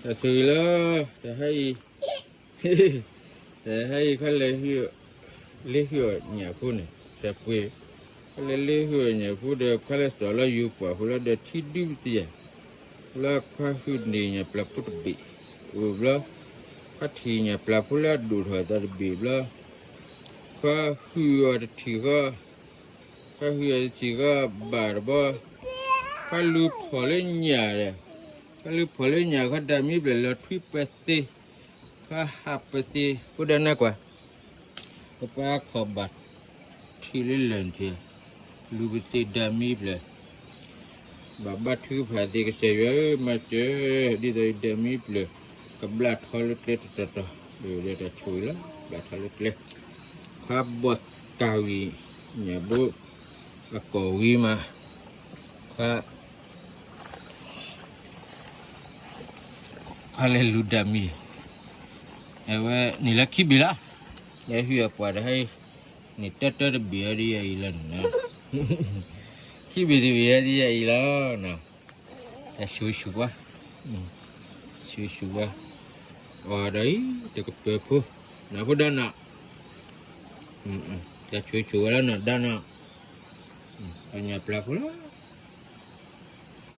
တၢ်ဆိၣ်ဂ့ၤလီၤ, တဟါအံၤ, တဟါအံၤခီလဲၤ လ့ဟုၣ်အီၣ်ညၣ်ဖိန့ၣ် စဲးပှ့ၤ, ခီလဲၤလ့ဟုၣ်အီၣ်ညၣ်ဖိဒီး ခီလဲၤစိာ်လၢယိၤပှၢ်ဖိလၢဒီးထံဒုပသ့ၣ်ယၤ, လၢခွါဟုၣ်န့ၢ်ညၣ်ပျၢ်ဖိတဘ့ၣ်, အိၣ်ဘျီ, ခွါထံၣ်ညၣ်ပျၢ်ဖိလၢအဒိၣ်ထီၣ်အသးတဘ့ၣ်ဘျီ, ခွါဟုၣ်အီၤတထံၣ်ဃီ ခွါဟုၣ်အီၤတထံၣ်ဃီဘၣ်တဘျီ, ခွါလူၤဖီၣ်လၢညၣ်ဒီး, ခွါလူၤဖီၣ်လၢညၣ် ခွါဒၣ်မံပျဲၢ်လီၤထွံပသ့, ခွါဟးပသ့, ဖိဒါနါကွၢ်, ပပၢ်ခီၣ်ဘၣ်ထံးလၢလၢၢ်ထံး, လူၤပသ့ဒၣ်မံပျဲၢ် ဘၣ်ဘါထုကဖၣ်သ့ကစၢ်ယွၤဧၢ, မၤစၢၤ, ဒ်သိးယဒၣ်မံပျဲၢ် ကဘျါထီလၢကျဲတတီၤတီၤ, ဒီးတၢ်ဆိၣ်ဂ့ၤလီၤ, ဘျါထီလၢကျဲ, ခွါဘီၣ်တၢ်ဝံၤ, ညၣ်ဘိ, အကီၢ်ဝံၤမး, ခွါ ခွါလဲၤလူၤဒၣ်မံၤ, အဝဲန့ၣ်လၢခံဘ့ၣ်လီၤ, လဲၤဟုၣ်အပှၤတဟါအံၤ, န့ၣ်တၢတၢတဘ့ၣ်အီၤဒ်ယအံၤလီၤန့ၣ်, ခံဘ့ၣ်တဘ့ၣ်အီၤဒ်ယအံၤလီၤ, တၢ်ဆိၣ်ဂ့ၤဆိၣ်ဝါ, ဆိၣ်ဂ့ၤဆိၣ်ဝါ, အီၤဒီးအံၤ တကပၢၤဖိ, နၢ်ဖိဒါနး, တၢ်ဆိၣ်ဂ့ၤဆိၣ်ဝါလီၤနးဒါနး, ပညၣ်ပျၢ်ဖိလီၤ